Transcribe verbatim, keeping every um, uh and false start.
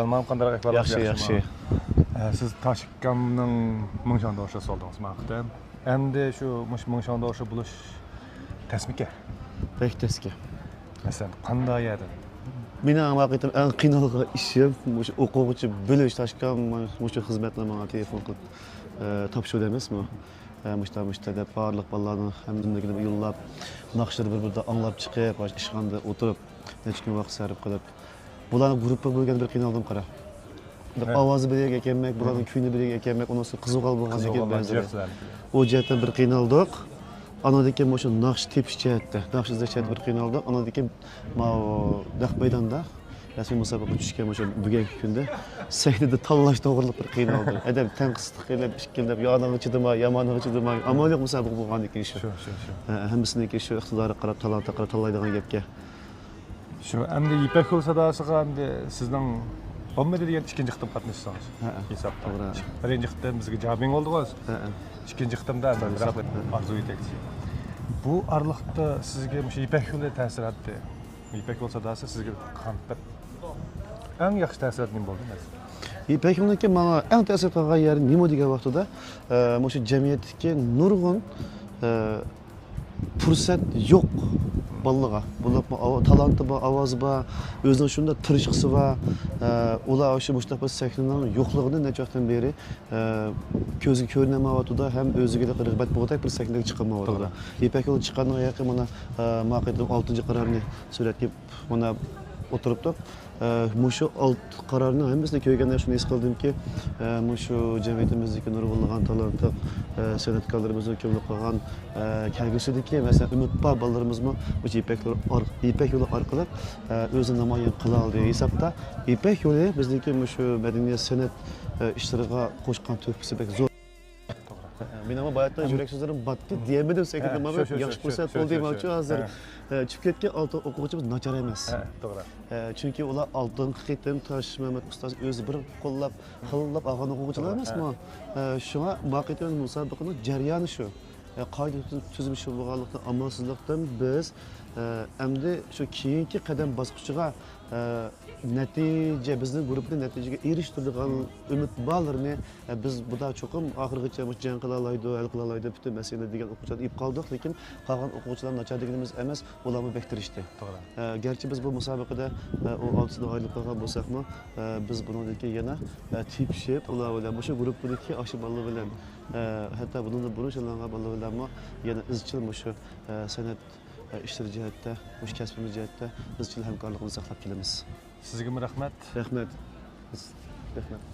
سالمام، قانداق ئەھۋالىڭىز؟ ياخشى، ياخشىمۇ؟ ياخشى. ئە، سىز تاشكامنىڭ مىڭشاڭدوشىسى بولدىڭىز ماقۇتەن. ئەمدى شۇ مۇشۇ مىڭشاڭدوشى بولۇش تەسمىكەن؟ بەك تەسكەن. مەسىلەن، قانداق يەردىن؟ مېنىڭ ھەممە قېتىم ئەڭ قىينالغان ئىشىم مۇشۇ ئوقۇغۇچى بۆلۈش. تاشكام مۇشۇ خىزمەتنى ماڭا تېلېفون قىلىپ، ئە، تاپشۇردى ئەمەسمۇ؟ ئە، مۇشتا، مۇشتا دەپ بارلىق بالىلارنىڭ ھەممىسىنى يوللاپ، ناخشىلىرى بىر-بىرىدە ئاڭلاپ چىقىپ، ئىشخانىدا ئولتۇرۇپ، نەچچە كۈن ۋاقىت سەرپ قىلىپ، بۇلارنى گۇرۇپپا بۆلگەندە بىر قىينالدىم، قارا. بىر ئاۋازى بىر يەرگە ئەكەلمەك، بۇلارنىڭ كۈيىنى بىر يەرگە ئەكەلمەك، ئۇنىڭ ئۈستىگە قىزىلغا بولغان دېگەن بەزىلەر. ئۇ جەھەتتىن بىر قىينالدۇق. ئاندىن كېيىن مۇشۇ ناخشا تېپىش جەھەتتە، ناخشا ئىزدەش جەھەتتە بىر قىينالدۇق. ئاندىن كېيىن ماۋۇ نەق مەيداندا رەسمىي مۇسابىقە چۈشكەن مۇشۇ بۈگۈنكى كۈندە سەھنىدە تاللاش توغرىلىق بىر قىينالدىم. ئادەم تەنقىسلىق قىلىپ، ئىككىلەپ، يا ئانىغا چىدىماي، يا مانىغا چىدىماي، ئامان يوق مۇسابىقە بولغاندىن كېيىن شۇ. شۇ، شۇ، شۇ. ھە، ھەممىسىنىڭكى شۇ ئىقتىدارىغا قاراپ، تالانتىغا قاراپ تاللايدىغان گەپكەن. شۇ، ئەمدى يىپەك يولى ساداسىغا ئەمدى سىزنىڭ بولمىدى دېگەن ئىككىنچى قېتىم قاتنىشىشىڭىز. ھەئە، ھېسابتا. توغرا. بىرىنچى قېتىم بىزگە جابىڭ بولدىڭىز. ھەئە. ئىككىنچى قېتىمدا ئەمدى توغرا. رەھمەت ئارزۇ يېتەكچى. بۇ ئارىلىقتا سىزگە مۇشۇ يىپەك يولى تەسىراتى، يىپەك يولى ساداسى سىزگە قانداق ئەڭ ياخشى تەسىرات نېمە بولدى مەسىلەن؟ يىپەك يولىدىكى ماڭا ئەڭ تەسىر قىلغان يەر نېمە دېگەن ۋاقتىدا، ئە، مۇشۇ جەمئىيەتتىكى نۇرغۇن، ئە، پۇرسەت يوق بالىلارغا. بولۇپمۇ ئاۋ-، تالانتى بار، ئاۋازى بار، ئۆزىنىڭ شۇنداق تىرىشقۇسى بار. ئە، ئۇلار شۇ مۇشۇنداق بىر سەھنىنىڭ يوقلۇقىنى نەچچە ۋاقىتتىن بېرى، ئە، كۆزگە كۆرۈنەلمەيۋاتىدۇ ھەم ئۆزىگە رىغبەت بولغۇدەك بىر سەھنىگە چىقالمايۋاتىدۇ. توغرا. يىپەك يولى چىققاندىن كېيىن مانا، ئە، ما قېتىم ئالتىنچى قارارنى سۈرەتكە مانا ئولتۇرۇپتۇق. ئە، مۇشۇ ئالتە قارارنىڭ ھەممىسىنى كۆرگەندە شۇنى ھېس قىلدىمكى، ئە، مۇشۇ جەمئىيىتىمىزدىكى نۇرغۇنلىغان تالانتلىق، ئە، سەنئەتكارلىرىمىزنىڭ كۆمۈلۈپ قالغان، ئە، كەلگۈسىدىكى، مەسىلەن، ئۈمىد بار بالىلىرىمىزمۇ مۇشۇ يىپەك يولى ئار-، يىپەك يولى ئارقىلىق، ئە، ئۆزىنى نامايان قىلالىدى ھېسابتا. يىپەك يولى بىزنىڭكى مۇشۇ مەدەنىيەت، سەنئەت، ئە، ئىشلىرىغا قوشقان تۆھپىسى بەك زور. مېنىڭمۇ باياتىن يۈرەك سۆزلىرىم باتتى دېيەلمىدىم، سەكرىدىم. ياخشى پۇرسەت بولدى ماڭا ئۇچۇ ھازىر. چۈشۈپ كەتكەن ئالتە ئوقۇغۇچىمىز ناچار ئەمەس. توغرا. ئە، چۈنكى ئۇلار ئالدىنقى قېتىم تاش مەمەت ئۇستاز ئۆزى بىر قوللاپ، قوللاپ ئالغان ئوقۇغۇچىلار توغرا، ئەمەسمۇ؟ ھە. ئە، شۇڭا ما قېتىم مۇسابىقىنىڭ جەريانى شۇ. ئە، قائىدە تۈزۈم شۇ بولغانلىقتىن، ئامالسىزلىقتىن بىز، ئە، ئەمدى شۇ كېيىنكى قەدەم باسقۇچىغا، ئە، نەتىجە، بىزنىڭ گۇرۇپپىنى نەتىجىگە ئېرىشتۈرىدىغان ئۈمىد بالىرىنى، ئە، بىز بۇدا چوقۇم ئاخىرغىچە مۇشۇ جەڭ قىلالايدۇ، ھەل قىلالايدۇ، پۈتۈن مەسىلىنى دېگەن ئوقۇغۇچىلارنى ئېلىپ قالدۇق. لېكىن قالغان ئوقۇغۇچىلار ناچار دېگىنىمىز ئەمەس، ئۇلارمۇ بەك تىرىشتى. توغرا. ئە، گەرچە بىز بۇ مۇسابىقىدە، ئە، ئۇ ئالتىسىدىن ئايرىلىپ قالغان بولساقمۇ، ئە، بىز بۇنىڭدىن كېيىن يەنە، ئە، تېپىشىپ، ئۇلار بىلەن، مۇشۇ گۇرۇپپىدىكى ئاشۇ بالىلار بىلەن، ئە، ھەتتا بۇنىڭدىن بۇرۇن شۇلانغان بالىلار بىلەنمۇ يەنە ئىزچىل مۇشۇ، ئە، سەنئەت، ئە، ئىشلىرى جەھەتتە، مۇشۇ كەسپىمىز جەھەتتە ئىزچىل ھەمكارلىقىمىزنى ساقلاپ كېلىمىز. سىزگىمۇ رەھمەت. رەھمەت. رەھمەت.